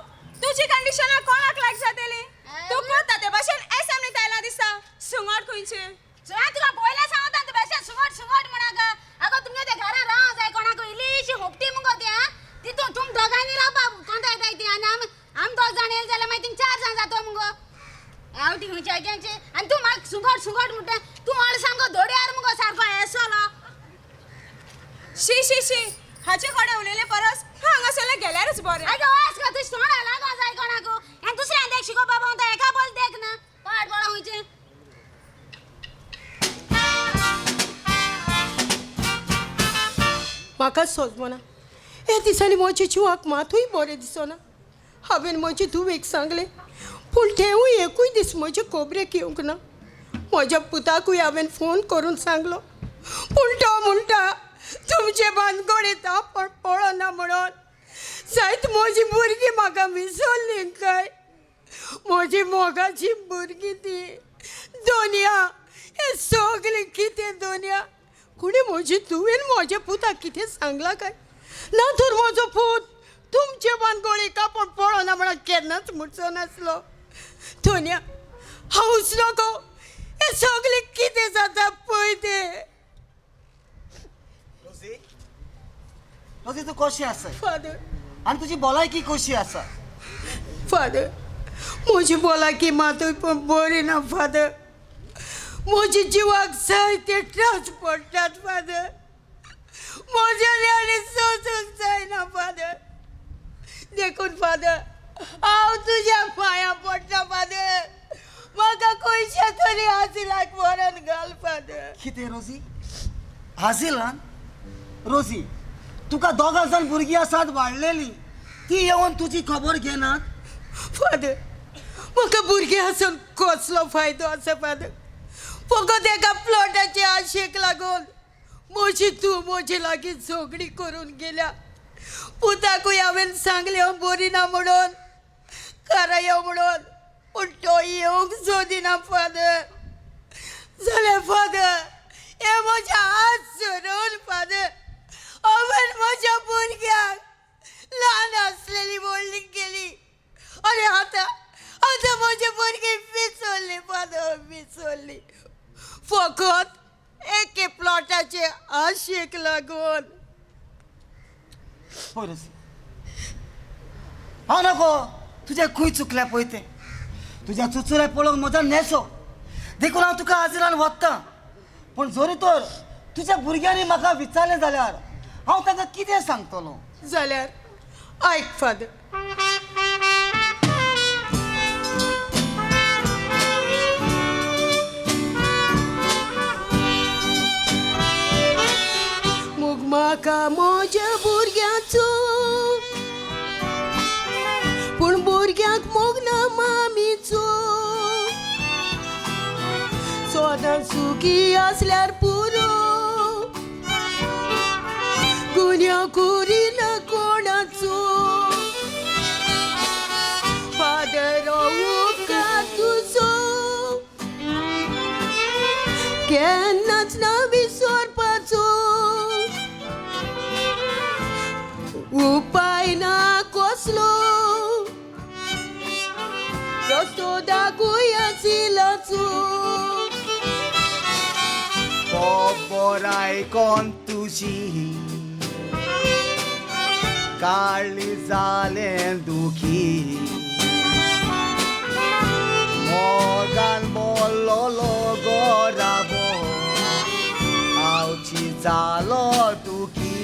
तुजी कंडिशनां कोणाक लायक जातली? तूं करता ते भाशेन एसएमनी तायला दिसता. सुंगट खंयचें? हांव तुका पयलें सांगता, तूं बेश्टें सुंगट सुंगट म्हणाका. आगो तुमगे ते घरान राव जाय कोणाक, इल्लीशी हुपटी मुगो ती. आं तितून तुम दोगांनी रावपा कोणता येताय ती, आनी आम आम दोग जाण येयले जाल्यार मागीर थिंग 4 जाण जातो मुगो. आवटी खंयच्या आग्यांचे. आनी तूं म्हाका सुंगट सुंगट म्हणटा, तूं हळ सामको दोड्यार मुगो सारको येसलो. शी शी शी, हाचे कडेन उलयले परस हांगासरलें गेल्यारच बरें. आगो वास गो, तुजें तोंडा लागो जाय कोणाक, आनी दुसऱ्यान देख शिकोवपा पावता, एका बोल देख ना पाड पडो खंयचें. म्हाका सोजमना हे दिसांनी म्हज्या जिवाक मातूय बरें दिसना. हांवें म्हजे धुवेक सांगलें, पूण तेवूय एकूय दीस म्हजे खबरेक येवंक ना. म्हज्या पुताकूय हांवें फोन करून सांगलो, पूण तो म्हणटा तुमचे बांदगोडीत आपूण पळोना म्हणून. जायत म्हजी भुरगीं म्हाका विसरलीं काय? म्हजी मोगाची भुरगीं ती दोनया, हें सगळें कितें दोनया? कोणी म्हजी धुवेन म्हज्या पुताक कितें सांगलां काय? ना तर म्हजो पूत तुमचे बांदगोळीक आपूण पळोना म्हणून केन्नाच म्हणचो नासलो. दोनया, हांवूच नको, हें सगळें कितें जाता पळय तें. रोजी, रोजी तूं कशें आसा? फादर, आनी तुजी भलायकी कशी आसा? फादर, म्हजी भलायकी मातूय पण बरी ना फादर. म्हज्या जिवाक जायते त्रास पडटात फादर, म्हज्यान आनी सोसूंक जायना फादर. देखून फादर हांव तुज्या पांयां पडटा फादर, म्हाका खंयच्या तरी आसिलाक व्हरोन घाल फादर. कितें रोजी, हाजिलान? रोजी तुका दोगां जाण भुरगीं आसात वाडलेलीं, ती येवन तुजी खबर घेनात? फादर, म्हाका भुरगीं आसून कसलो फायदो आसा फादर? फकत एका प्लॉटाचे आशेक लागून म्हजी तूं म्हजे लागीं झगडी करून गेल्या. पुताकूय हांवें सांगलें हांव बरी ना म्हणून, घरा यो म्हणून, पूण तो येवंक सोदिना फादर. जाल्यार फादर हे म्हज्या हात सोडून फादर, हांवें म्हज्या भुरग्यांक ल्हान आसलेली व्हडली केली, आनी आतां आतां म्हजी भुरगीं विसरली फादर, विसरली फकत एके प्लॉटाचे आशेक लागून. पळय रोजी, हांव नको तुजें खंय चुकल्या पळय तें, तुज्या चुचुऱ्या पळोवंक म्हजो नेसो, देखून हांव तुका आजिलान व्हरता. पूण जरी तर तुज्या भुरग्यांनी म्हाका विचारलें जाल्यार हांव तांकां कितें सांगतलो? जाल्यार आयक फादर, मोग म्हाका म्हज्या भुरग्यांचो, पूण भुरग्यांक मोग ना मामीचो. सदां सुखी आसल्यार पुरो, करिना कोणाचो फादर उपकार तुजो केन्नाच ना विसरपाचो उपाय ना कसलो रस्तो दाखय आशिल्लाचो खबर आयकोन तुजी काळी जालें दुखी मोगान बोल्लोलो गोराबो आवची जालो दुखी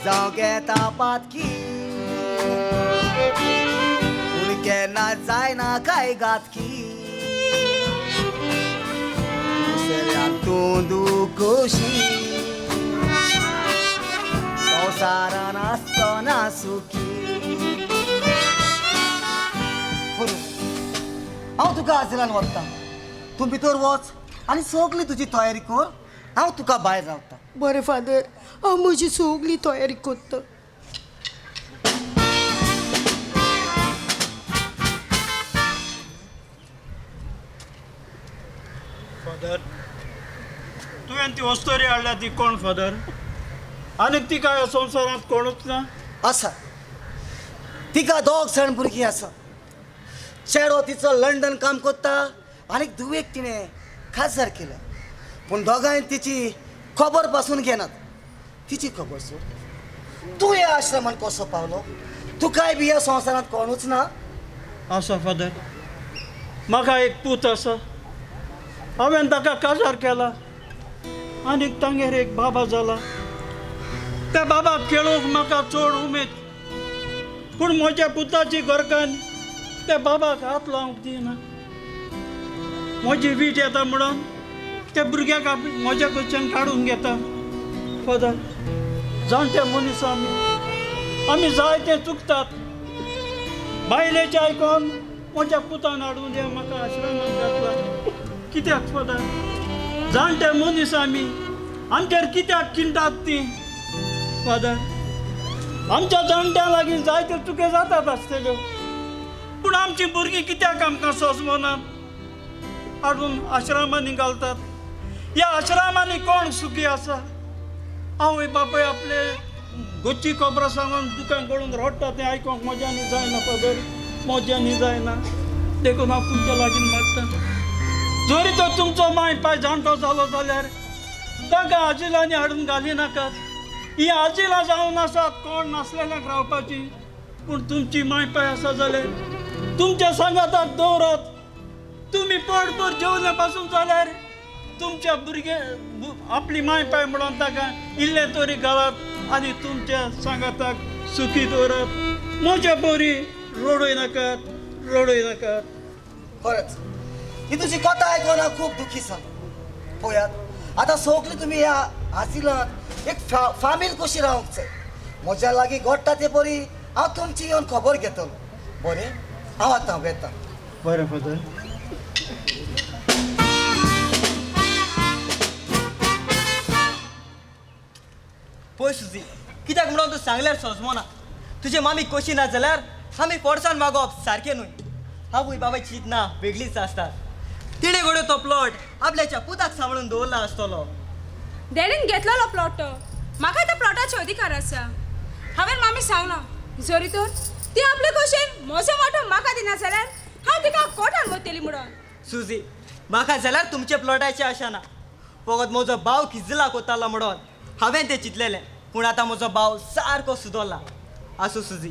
जावं घेता पातकी पूण केन्ना जायना काय घातकी दुसऱ्याक तूं दुखोशी संवसारान आसतना सुखी. हांव तुका आजिलान व्हरता, तूं भितर वच आनी सगली तुजी तयारी कर, हांव तुका भायर रावता. बरें फादर, हांव म्हजी सगली तयारी करता. फादर, तुवें ती वस्तोरी हाडल्या ती कोण फादर? आनी तिका ह्या संवसारांत कोणूच ना? आसा, तिका दोग जाण भुरगीं आसा. चेडो तिचो लंडन काम करता आनी धुवेक तिणें खासदार केल्या, पूण दोगांय तिची खबर पासून घेनात. तिची खबर सोड, तूं ह्या आश्रमान कसो पावलो? तुकाय बी ह्या संवसारांत कोणूच ना? आसा फादर, म्हाका एक पूत आसा. हांवें ताका काजार केला आनी तांगेर एक बाबा जाला. त्या बाबाक खेळोवंक म्हाका चड उमेद, पूण म्हज्या पुताची घरकान्न त्या बाबाक हात लावंक दिना. म्हजी वीट येता म्हणून त्या भुरग्याक म्हज्या कडच्यान काडून घेता. फादर, जाणटे मनीस आमी, आमी जायते चुकतात. बायलेचें आयकोन म्हज्या पुतान हाडून हे म्हाका आश्रमांत घातला. कित्याक फादर? जाणटे मनीस आमी, आमचेर कित्याक किंटात ती? फादर, आमच्या जाणट्यां लागीं जायते चुके जातात आसतल्यो, पूण आमचीं भुरगीं कित्याक आमकां सोंसवनात? हाडून आश्रमांनी घालतात. ह्या आश्रमांनी कोण सुखी आसा? आवय बापूय आपले गोची खबरां सांगून दुकान गळून रडटा तें आयकोंक म्हज्यानी जायना फादर, म्हज्यानी जायना. देखून हांव तुमच्या लागीं मागता, जरी तर तुमचो माय पाय जाणटो जालो जाल्यार तांकां आजिलांनी हाडून घाली नाकात. ही आजिलां जावन आसात कोण नासलेल्यांक रावपाची, पूण तुमची माय पाय आसा जाल्यार तुमच्या सांगाताक दवरात. तुमी पोटभर जेवले पासून जाल्यार तुमच्या भुरगे आपली माय पाय म्हणून ताका इल्लें तरी घालात आनी तुमच्या सांगाताक सुखी दवरात. म्हज्या बरी रडय नाकात, रडय नाकात. खरेंच ही तुजी कथा आयकून हांव खूब दुखी जालो. पळयात आतां सगळीं तुमी ह्या आजिलांत एक फामील कशी रावंक जाय. म्हज्या लागीं घडटा ते बरी हांव तुमची येवन खबर घेतलो. बरें, हांव आतां वेता. बरें फादर. पळय सुजी, कित्याक म्हणून तूं सांगल्यार सोजमना. तुजे मामी कशी ना जाल्यार आमी फोर्सान मागप सारकें न्हय. आवय बाबाय चिंतना वेगळीच आसता. तिणें घडये तो प्लॉट आपल्याच्या पुताक सांबाळून दवरला आसतलो. डॅडीन घेतलेलो प्लॉट तो, म्हाका त्या प्लॉटाचो अधिकार आसा. हांवें मामी सांगलां, जरी तर ती आपले कशेन म्हजो वांटो म्हाका दिना जाल्यार हांव तिका कोर्टान वतली म्हणून. सुजी, म्हाका जाल्यार तुमच्या प्लॉटाची आशा ना. फकत म्हजो भाव किजलाक वतालो म्हणून हांवें तें चिंतलेलें, पूण आतां म्हजो भाव सारको सुदरला. आसूं सुजी,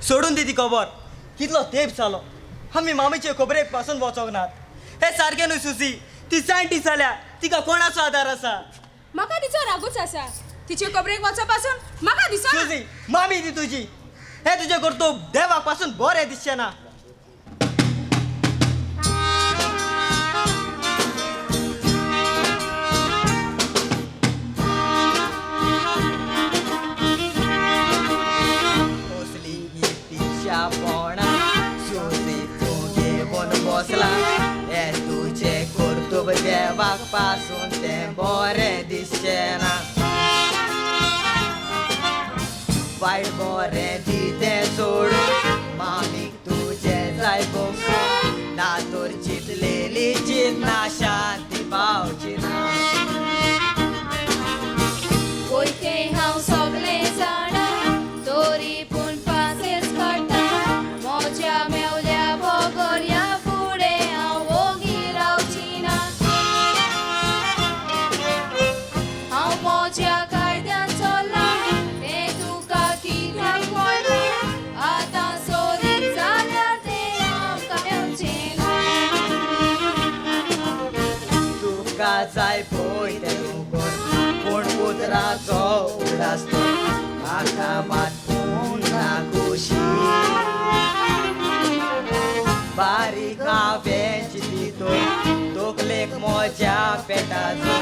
सोडून दी ती खबर. कितलो तेंप जालो आमी मामीचे खबरेक पासून वचोंक नात. हें सारकें न्हय सुजी, ती जाणटी जाल्या, तिका कोणाचो आदार आसा? म्हाका तिचो रागूच आसा. तिचे खबरेक वचपा पासून म्हाका दिसना. सुजी, मामी ती तुजी, हें तुजें कर्तुब देवाक पासून बरें दिसचें ना. कसली ही पिशापणा सुजी, तूं घेवन बसला. हें तुजें कर्तुब देवाक देवाक पासून तें बरें दिसचें ना. वायट बरें दी तें सोडून मामीक तुजें जाय बसून, ना तर चिंतलेली चिंतना शांती पावची ना. वयते हांव सगळें जाणा तरी पूण पासेस काडटा म्हज्या मेवल्या बगर ह्या फुडें हांव ओगी रावची ना. हांव म्हज्या कायद्यान चल्लां तें तुका कित्याक कळना आतां सोदीत जाल्यार तें आमकां मेवचें ना. तुका जाय पळय तें तूं कर, पूण उतराचो उगडास कर, म्हाका मात ना खोशी. बारीक हांवें चिंतली तर तकलेक म्हज्या पेटाचो,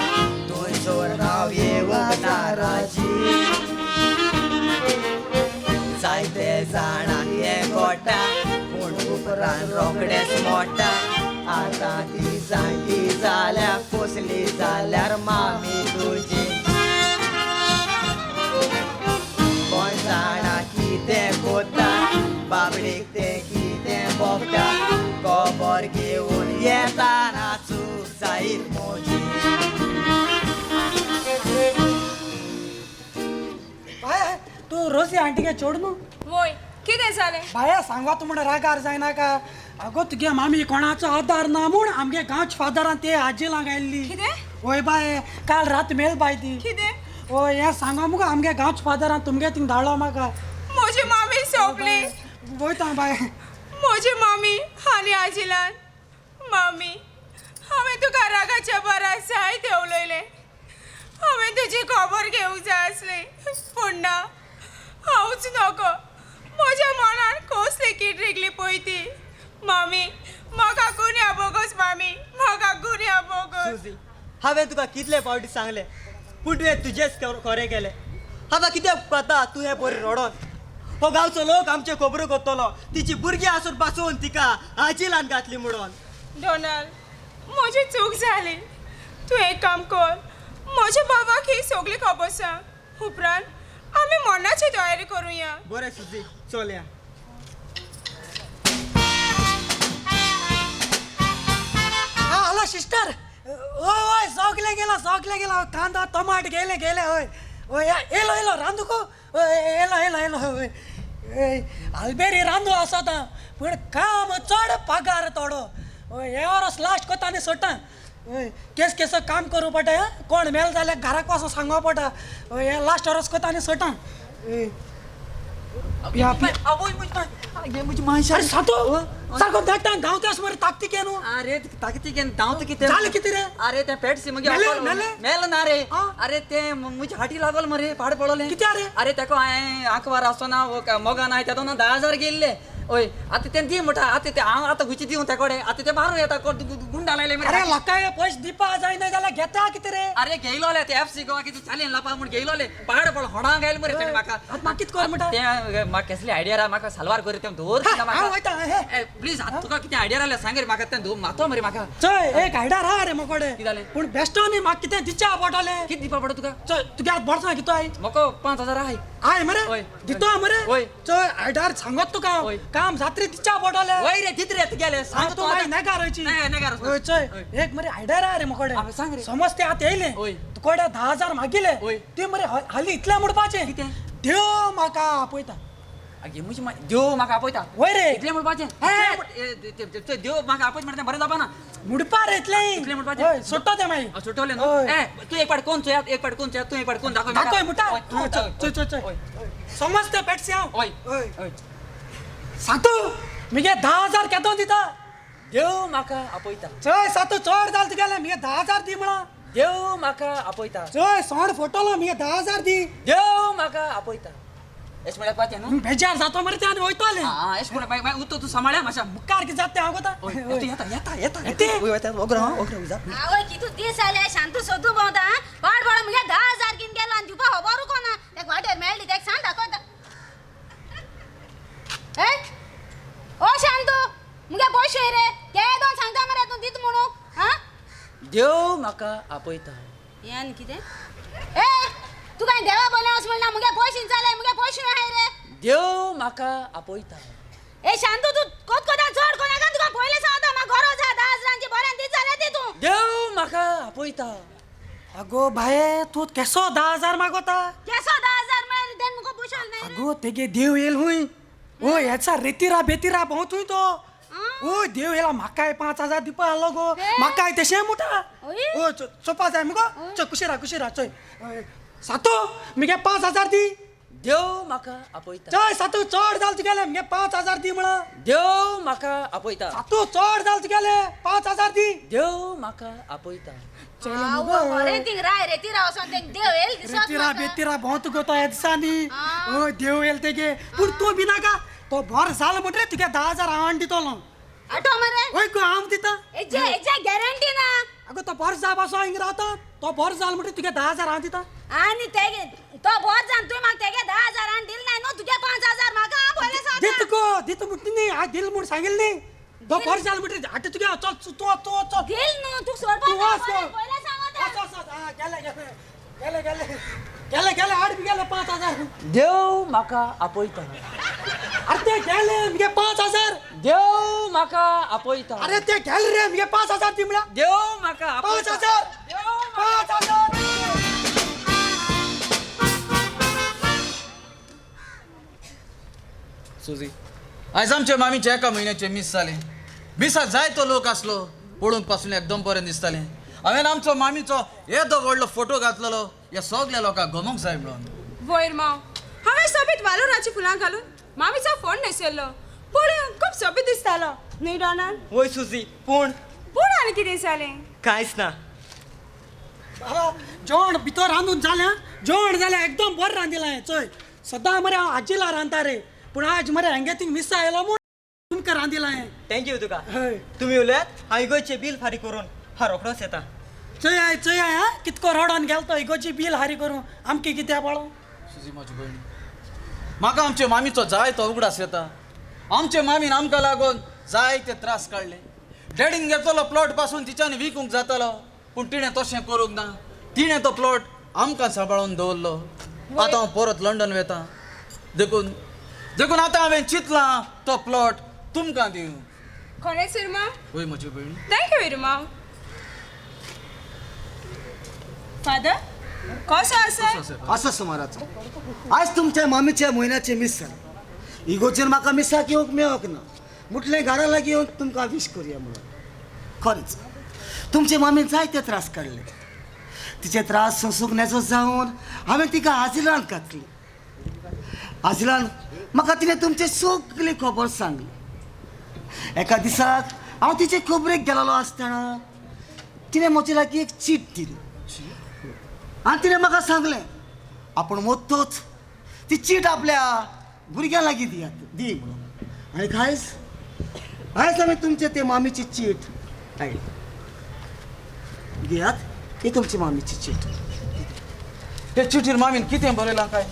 थंयसर हांव येवंक नाराजी. जायते जाणांक हें घडटा, पूण उपरांत रोखडेंच मोडटा. आतां ती जाणटी जाल्या, पोसली जाल्यार मामी तुजी. कोण जाणा कितें कोता, बाबडीक तें कितें भोगता, खबर घेवन येताना चूक जायत म्हजी. बाय तूं रोसी आंटीगे चोड न्हू. वय कितें जालें? बाया सांगवा तूं म्हणून रागार जायनाका. आगो तुगे मामी कोणाचो आदार ना म्हूण आमगे गांवच्या फादरान ते आजी लागायल्ली. कितें? वय बाय काल रात मेल बाय ती. कितें? वय हें सांगो मुगो आमगे गांवच्या फादरान तुमगे थिंग धाडलो म्हाका. म्हजी मामी सोंपली. वयता बाय. म्हजी मामी आनी आजिलान. मामी हांवें तुका रागाच्या बारा जायतें उलयलें. हांवें तुजी खबर घेवंक जाय आसली पूण ना, हांवच नको. म्हज्या मनान कसली कीट रिगली पळय ती. मामी म्हाका गुन्या बोगस, मामी म्हाका गुन्या बोगस. सुजी, हांवें तुका कितले फावटी सांगलें, पूण तुवें तुजेंच खरें केलें. आतां कितें उपकारता तूं हें बरी रडोन? हो गांवचो लोक आमच्यो खबरो करतलो, तिची भुरगीं आसून पासून तिका आजिलान घातली म्हणून. डोनाल्ड म्हजी चूक जाली. तूं एक काम कर, म्हज्या बाबाक ही सगली खबर सांग, उपरांत आमी मरणाची तयारी करुया. बरें सुजी, चल या. हा हॅलो सिस्टर. वय वय सगळे गेला, सगळे गेला. कांदा टमाट गेले गेले. हय हय येलो येलो रांदू को येलो येलो येलो. हय आल्बेरी रांदू आसा आतां, पूण काम चड पगार थोडो. हय हे वरस लास्ट कोता आनी सोडटा. हय केस केस काम करूं पडटा, कोण मेल जाल्यार घराक वचून सांगपा पडटा. हय हे लास्ट वरस कोता आनी सोडटा. हय आवय म्हजी मानशा. अरे सातो सारको धाडटा धांवतेस मरे ताकतिकेन न्हू. अरे ताकतिकेन धांवता कितें जालें कितें रे? अरे तें पेटसी मगे मेलें? मेलें ना रे. अरे तें म्हज्या हाटी लागोल मरे, पाड पडलें. कितें रे? अरे तेका हांवें आंकवार आसतना मोगान हांवें तेदोना 10,000 घेयल्ले. हय आतां तें दी म्हणटा. आतां तें हांव आतां खुंयचे दिवं ते कडेन? आतां तें मारूं येता गुंडा लायले मरे. अरे लोकांक पयशे दिवपा जायना जाल्यार घेता कितें रे? अरे घेयलोले ते एफ सी गोवा कितें चालीन लावपा म्हूण घेयलोले. पाड पड होडांक आयले मरे तेणें म्हाका. आतां म्हाका कितें कर म्हणटा? तें म्हाका कसली आयडिया रा, म्हाका साल्वार करी तें दवर हांव वयता. प्लीज आतां तुका कितें आयडिया आसल्यार सांग रे म्हाका, तें दवर मातो मरे म्हाका. चोय एक आयडिया आहा रे म्हाकोडे. कितें जालें? पूण बेश्टो न्ही, म्हाका कितें दिवच्या पडटलें. कितें दिवपा पडटा तुका? चोय तुगे आतां बोर्सां कितो I? म्हाका 5,000 आहाय. I मरे दितो मरे. चोय आयडिया सांगत तुका, काम जात्री दिवच्या पडटलें. वय रे दित रे तुगेलें सांग तूं मागीर नेगार वयची. नेगार. चोय एक मरे आयडिया आहा रे म्हाकोडे. सांग रे. समज ते आतां येयले तुकोडे 10,000 मागिले, ते मरे हाली इतलें म्हणपाचें कितें? देव म्हाका आपयता. आगे म्हजी देव म्हाका आपयता. वय रे इतलें म्हणपाचें? देव म्हाका आपयता म्हणटा तें बरें जावपा ना. म्हणपा रे इतलें इतलें म्हणपाचें? सोडटा तें मागीर. सोडटलें न्हू. तूं एक पाट कोण चोयात, एक पाट कोण चोयात, तूं एक पाट कोण दाखय. दाखय म्हणटा. चोय चोय चोय समज तें पेटसी हांव. हय सातू मुगे 10,000 केदो दिता? देव म्हाका आपयता. चोय सातू चड जालें तुगेलें, मुगे 10,000 दी म्हणा. देव म्हाका आपयता. चोय सोंड फोटोलो, मुगे 10,000 दी. देव म्हाका आपयता. एश म्हळ्यार पाचें न्हू बेजार जातो मरे ते आनी वयतलें. आं एश म्हळ्यार मागीर उतो तूं सांबाळ्या मातशें मुखार कितें जाता तें हांव कोता. येता येता येता येता ओगरो ओगरो जा. आवय कितू दीस जाले शांतू सोदू भोंवता. पाड पडो मुगे 10,000 घेवन गेलो आनी दिवपा खबरूच कोना. तेका वाटेर मेळ्ळी तेका सांग दाखयता. ए ओ शांतू मुगे पयशे रे ते दोन सांगता मरे तूं दित म्हणून. आं देव म्हाका म्हाका आपयता. हें आनी कितें? ए तूं काय देवा बोले वच म्हणना, मुगे पयशे जाले, मुगे पयशे आहाय रे. देव म्हाका आपयता. ए शांतू, तूं कोतकोता चड कोणाका तुका पयलें सांगता, म्हाका गरज आहा 10,000ची, बऱ्यान दीत जाल्यार दी तूं. देव म्हाका आपयता. अगो बाये, तूं केसो 10,000 मागोता? केसो 10,000 म्हळ्यार देन मुगो पयशे नाही. अगो तेगे देव येयल हुंय. ओ हेचा रेतिरा बेतिरा भोंवतूय तो. ओ देव येला म्हाकाय 5,000 दिवपा आलो गो, म्हाकाय तशें मुटा. ओ चोपा जाय मुगो, चोय कुशीरा कुशीरा चोय. सातू मुगे 5,000 दी. देव म्हाका आपयता. चोय सातू चड जाल तुगेलें, मुगे 5,000 दी म्हणा. देव म्हाका आपयता. सातू चड जाल तुगेलें, 5,000 दी. देव म्हाका आपयता. रेतिरा बेतिरा भोंवत गो तो ह्या दिसांनी. ओ देव येयल तेगे, पूण तूं भिनाका, तो बोर जालो म्हणटरीर तुगे 10,000 हांव दितलो. आटो मरे. वय गो हांव दिता. एजे गॅरंटी ना. अगो तो बोर जावप असो हिंग रावता, तो बोर जालो म्हणटरीर तुगे 10,000 हांव दिता. आनी तेगे तो बोर जावन तुवें म्हाका तेगे 10,000 हांव दिल ना न्हू, तुगे 5,000 म्हाका हांव पयलें सांगता. दित गो, दित म्हणटा न्ही, हांव दिल म्हूण सांगिल्लें न्ही. तो बोर जालो म्हणटरीर हाडटा तुगे, चल तूं तूं चल. दिल न्हू, तूं सोडपा तूं वच गो. पयलें सांगता. वच वच वच. गेले गेले गेले गेले गेले गेले हाड बी गेले 5,000. देव म्हाका आपयता. अरे ते गेले मुगे 5,000. देव म्हाका आपयता. अरे ते गेले रे, मुगे 5,000 दी म्हळ्यार. देव म्हाका आपयता. 5,000. 5,000. सुजी, आयज आमच्या मामीच्या एका म्हयन्याचें मीस जालें. मिसाक जायतो लोक आसलो, पळोवंक पासून एकदम बरें दिसतालें. हांवें आमचो मामीचो येदो व्हडलो फोटो घातलेलो, ह्या सगल्या लोकांक गमोंक जाय म्हणून. वयर माव, हांवें सोबीत वालोराचीं फुलां घालून मामीचो फोन न्हेसयल्लो, पळोवंक खूब सोबीत दिसतालो न्हय डॉनाल्ड? वय सुजी, पूण पूण आनी कितें जालें? कांयच ना. बाबा जेवण भितर रांदून जालें, जेवण जालें एकदम बरें रांदिलां. चोय सदां मरे हांव आजीला रांदता रे, पूण आज मरे हांगे थिंग मिसा आयलो म्हूण तुमकां रांदिलां. Thank you तुका. तुमी उलयात, हांव इगोजचें बील फारीक करून हांव रोखडोच येता. चोय चोय आं, कितको रडोन गेलो तो इगोजी बील हारी करून आमकां कित्याक पळो. सुजी म्हजी भयणी, म्हाका आमचे मामीचो जायतो उगडास येता. आमचे मामीन आमकां लागून जायते त्रास काडले. डॅडीन घेतलो प्लॉट पासून तिच्यान विकूंक जातालो, पूण तिणें तशें करूंक ना. तिणें तो प्लॉट आमकां सांबाळून दवरलो. आतां हांव परत लंडन वेता, देखून देखून आतां हांवें चिंतलां तो प्लॉट तुमकां दिवं. खरेंच इरमांव? वय म्हजी भयणी. Thank you इरमांव. फादर कसो आसा? आसा सुमाराचो. आयज तुमच्या मामीच्या म्हयन्याचें मीस जालें. इगोचेर म्हाका मिसाक येवंक मेळोंक ना, म्हटलें घरा लागीं येवन तुमकां वीश करुया म्हणून. खरेंच तुमचे मामीन जायते त्रास काडले. तिचे त्रास सोंसूंक नेजो जावन हांवें तिका आजिलान घातली. आजिलान म्हाका तिणें तुमची सगळी खबर सांगली. एका दिसाक हांव तिचे खबरेक गेलेलो आसतना तिणें म्हजे लागीं एक चीट दिली आनी तिणें म्हाका सांगलें आपूण मोत्तोच ती चीट आपल्या भुरग्यां लागीं दियात दी म्हणून. आनी आयज आयज हांवें तुमचे ते मामीची चीट आयली, घेयात ही तुमची मामीची चीट. ते चिटीर मामीन कितें बरयलां काय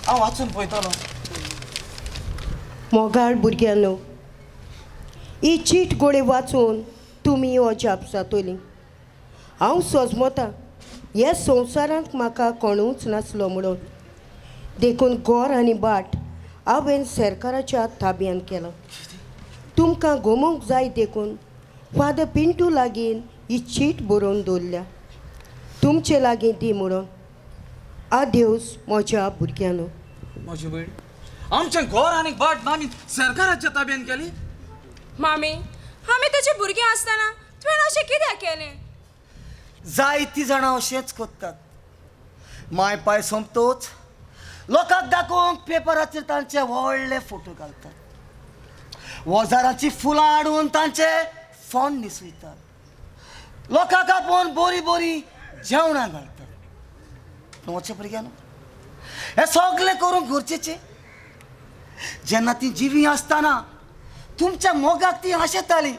हांव वाचून पळयतलो. मोगाळ भुरग्यांनो, ही चीट गोडे वाचून तुमी अजाप जातली. हांव सोजमता ह्या संवसारांत म्हाका कोणूच नासलो म्हणून, देखून गोर आनी बाट हांवें सरकाराच्या ताब्यान केलां. तुमकां गोमोंक जाय देखून फादर पिंटू लागीं ही चीट बरोवन दवरल्या, तुमचे लागीं दी म्हणून. आदेवस म्हज्या भुरग्यांनो. म्हजी भयण, आमचें घर आनी बाट मामी सरकाराच्या ताब्यान केली. मामी, आमी तुजी भुरगीं आसतना तुवें अशें कित्याक केलें? जायतीं जाणां अशेंच करतात. माय पाय सोंपतोच लोकांक दाखोवंक पेपराचेर तांचे व्हडले फोटो घालतात, वजाराची फुलां हाडून तांचे फोंड न्हिसयतात, लोकांक आपोवन बरीं बरीं जेवणां घालतात. म्हज्या भुरग्यांनो, हें सगळें करूंक गरजेचें. जेन्ना ती जिवी आसतना तुमच्या मोगाक ती आशेताली,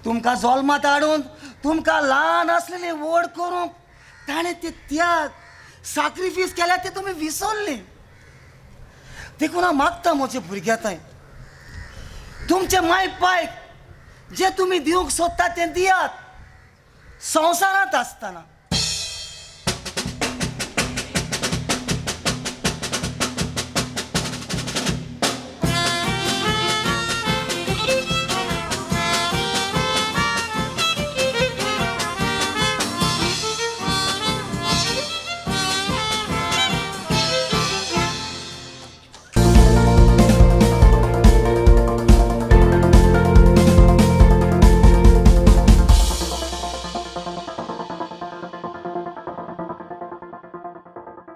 तुमकां जल्मात हाडून तुमकां ल्हान आसलेली व्हड करूंक ताणें ते त्याग साक्रिफीस केल्या ते तुमी विसरले. देखून हांव मागता म्हज्या भुरग्यां थंय, तुमचे माय पायक जे तुमी दिवंक सोदता तें दियात, संवसारांत आसतना.